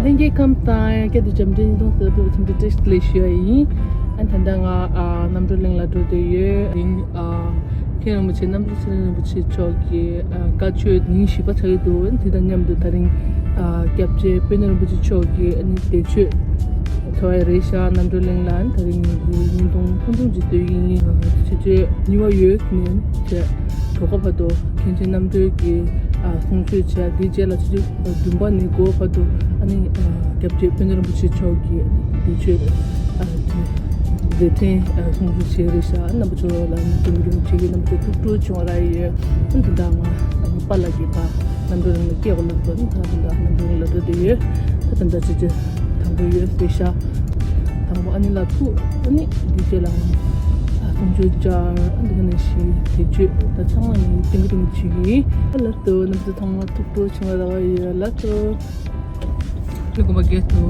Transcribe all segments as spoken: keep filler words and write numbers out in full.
ལྷན་རྒྱས་ཁམས་བཟང་། སྐད་དུ་འཇམ་འདྲེན་ཉིས་སྟོང་ཟེར་བའི་ཚོམས་འདྲི་བཀྲ་ཤིས་བདེ་ལེགས་ཞུ་བ་ཡིན། ཨ་ད་ལྟ་ང་ཨ་རྣམ་གྲོལ་གླིང་ལ་འགྲོ་བསྡད་ཡོད། དེ་རིང་ཨ་མཁན་རིན་པོ་ཆེ་རྣམ་གྲོལ་ཚེ་རིང་རིན་པོ་ཆེ་མཆོག་གི་ཨ་བཀའ་ཆོས་ཉིན་བཞི་པ་ཆགས་ཀྱི་འདུག་དེ་དང་མཉམ་དུ་དེ་རིང་ཨ་སྐྱབས་རྗེ་དཔལ་ལྡན་རིན་པོ་ཆེ་མཆོག་གི་ཨ་ནི་བདེ་མཆོད་འཚོགས་ཡ་རེད་ཤག་རྣམ་གྲོལ་གླིང་ལ། དེ་རིང་ཉིས་སྟོང་ཁོང་སྟོང་གཅིག་སྟོད་ཡིན། ཆུ་ཚོད་གཉིས་པ་ཡོལ་ནས་བྱས་གྲོ་ཁ་བར་དུ་མཁན་ཆེན་རྣམ་གྲོལ་གྱི་ཨ་གསུང་ཆོས་བྱས། དེའི་རྗེས་ལ་ཆུ་ཚོད་བདུན་པ་ནས་དགུ་པ་བར་དུ་ཨ་ནི་ཨ་སྐྱབས་རྗེ་དཔལ་ལྡན་རིན་པོ་ཆེ་མཆོག་གི་བདེ་མཆོད་ཨ་མཛད་འཕྲིན་ཨ་གསུང་ཆོས་བྱས་རེད་ཤག་རྣམ་པ་ཚོ་ལ་ནི་སྟོན་གྱི་རིན་པོ་ཆེ་གི་རྣམ་པ་ཚོ་ཐུགས་སྤྲོ་བྱུང་བ་རག་ཡོད། ཨ་ནི་ད་ང་ཨ་ནི་པཱ་ལགས་ཀྱི་པཱ་རྣམ་གྲོལ་གླིང་ལ་སྐྱེལ་དགོས་ལབ་སོང་། ཨ་ནི་ད་ད་རྣམ་གྲོལ་གླིང་ལ་འགྲོ་བསྡད་ཡོད། ད་ད་ལྟ་ཆུ་ཚོད་དང་པོ་ཡོལ་ཟེར་ཤག་དང་པོ་ཨ་ནི་ལ་ཐུག་ཨ་ནི་འདི་རྗེས་ལ་ཨ་གསུང་ཆོས་བཅར། ཨ་འདི་ག་ནང་བཞིན་དེ་བརྗོད་ད་ཚང་མ་ནི་ཏིང་ཏིང་བྱེད་ཀྱི་ཡིན། ཨ་ལ་ལྟོས། རྣམ་ཚོ་ཚང་མ་ཐུགས་སྤྲོ་བྱུང་བ་རག་ཡོད། ལ་ལྟོས། ལུ་གོ་མ་གེ་ཏོ།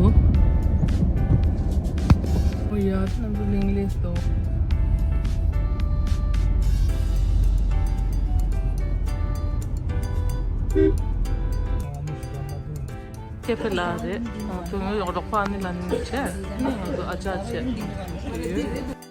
ཨོ་ཡ་རྣམ་ཚོ་གླིང་ལས་སོ། ཁེ་ཕེ་ལ་རེད། ང་ཚོ་ངའི་རོགས་པ་ཨ་ནི་ལ་ནི་བྱས། ཨ་ནི་ང་ཚོ་ཨ་ཅག་བྱས།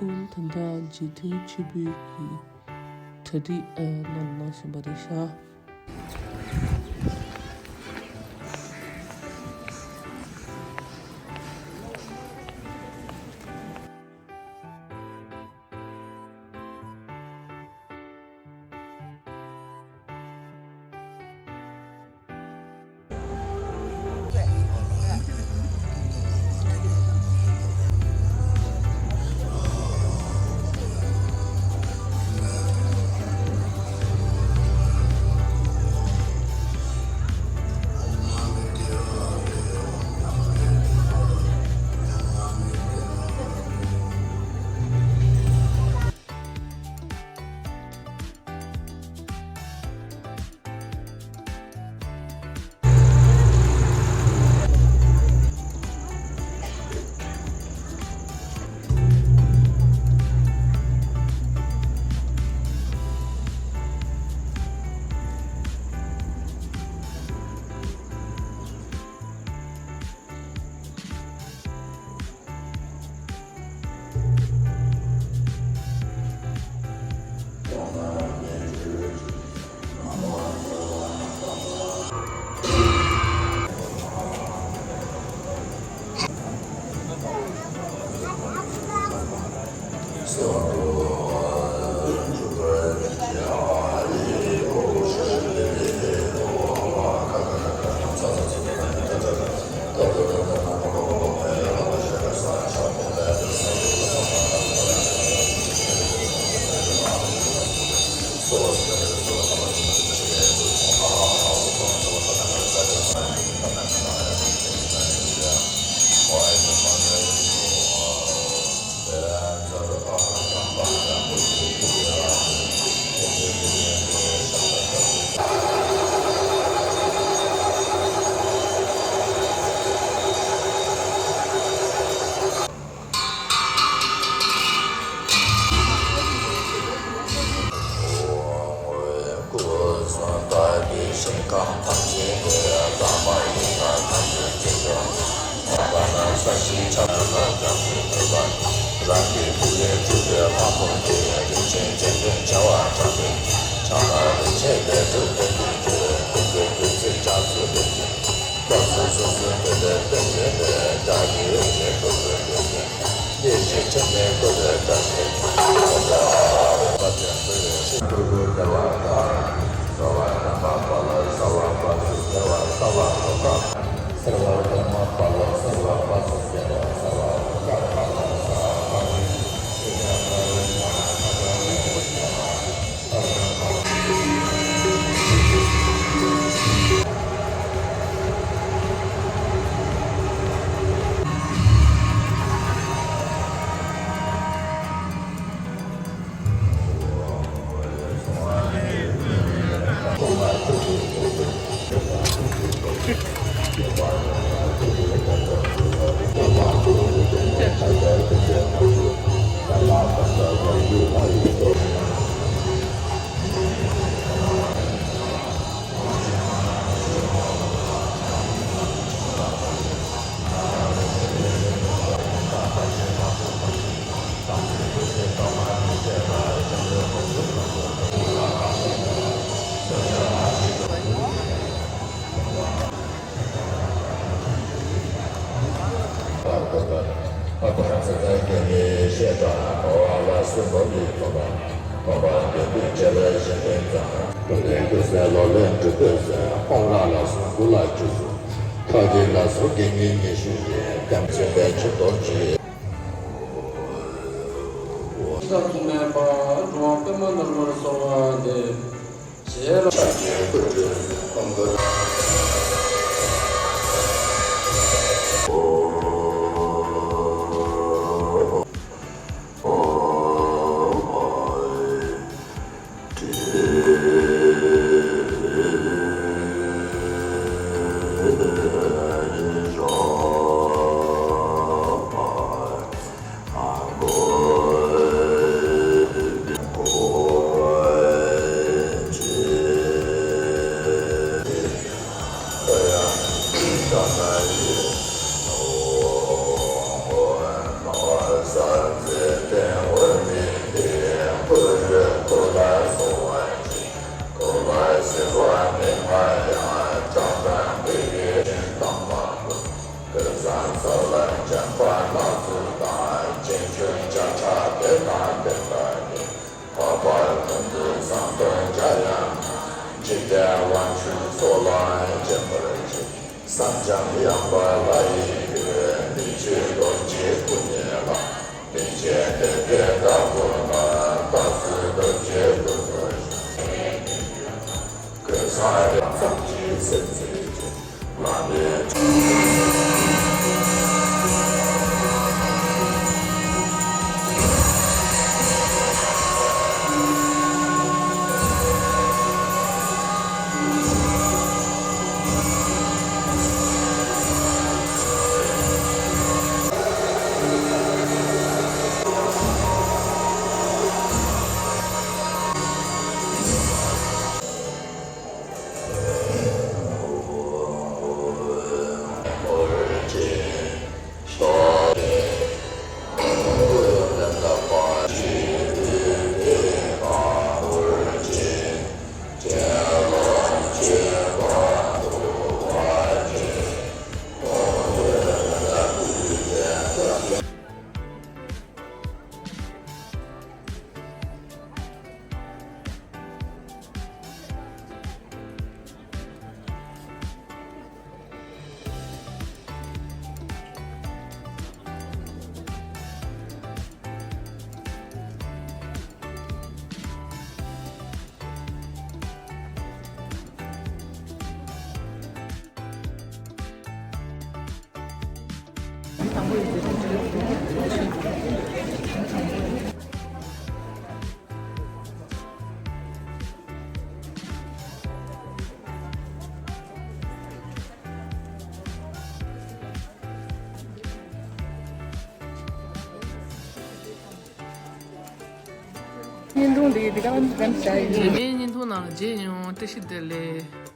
ཨོ་ད་ལྟ་རྗེས་མཐུན་ཆེན་པོའི་གི་གྲ་སྒྲིག་ཨ་གནང་གནང་བཞིན་པ་རེད་ཤག་སེམས་ཁམས་ཐམས་ཅད་ཀྱི་བདག་པོ་ཡིན་ན། ཐམས་ཅད་ཀྱི་དོན་མ་པ་ན་ས་གཞི་ཆགས་ན་ཀྱང་སྲིད་དུ་ལ། རང་གི་ཐུགས་ལས་སྤྲུལ་པའི་ལྷ་མོ་འདི། རིན་ཆེན་སྤྱན་འདྲེན་བྱ་བ་གྲགས་པའི་ཕྱག་ན་རིན་ཆེན་ལས་སྒྲུབ་ལྡན་འདུས་ཀྱི། ཀུན་གྱི་བདུད་རྩི་ལྕགས་ཀྱུ་ལས་ཀྱི། སྐབས་སུ་སོ་སོའི་འདོད་པའི་རྟེན་འབྲེལ་ལས། བདག་གིས་འོས་ཤིང་བསྐུལ་དགོས་འདོད་ཀྱི། ཡེ་ཤེས་ཕྲིན་ལས་བསྐུལ་བའི་བཀྲ་ཤིས་ཤིང་། ཐུགས་ཀྱི་ཕ་རོལ་ཏུ་ཕྱིན་དྲུག་ཏུ་བདེ་བ་དང་། འགྲོ་བ་རྣམ་པ་པ་ལ་གསལ་བ་པ་ཚོ་བདེ་བ་གསལ་བ་དོན་དག་སེལ་བ་ལྷག་མ་པ་ལ་གསལ་བ་པ་ཚོ་བདེ་བ་གསལ་བ་དོན་དག་པ་ལ་གསལ་བ་པ་ཚོ། འཕགས་པ་ཀུན་ཏུ་བཟང་པོ་འཇམ་དབྱངས། འཇིག་རྟེན་དབང་ཕྱུག་ཚོགས་ལ་སྤྱན་འབུལ་ཞིང་། སངས་རྒྱས་ཡང་དག་ལྷ་ཡི་གུས། མི་ཕྱེད་རྡོ་རྗེ་སྐུ་བརྙེས་ལ། མི་ཕྱེད་དེ་ལྟའི་བདག་པོ་ལ། རྟག་བརྟན་རྡོ་རྗེ་སྐུ་སྟོན་ཞིང་། ཀུན་བཟང་རིགས་ཙམ་གྱིས་སེམས་གསལ་ཅིང་། བརྙན་ཐུང་འདི་འདི་ག་ལ་འགྲེམས་བྱ་ཡིན། རིན་མེད་བརྙན་ཐུང་ནང་ལ་མཇལ་ཡོང་། བཀྲ་ཤིས་བདེ་ལེགས།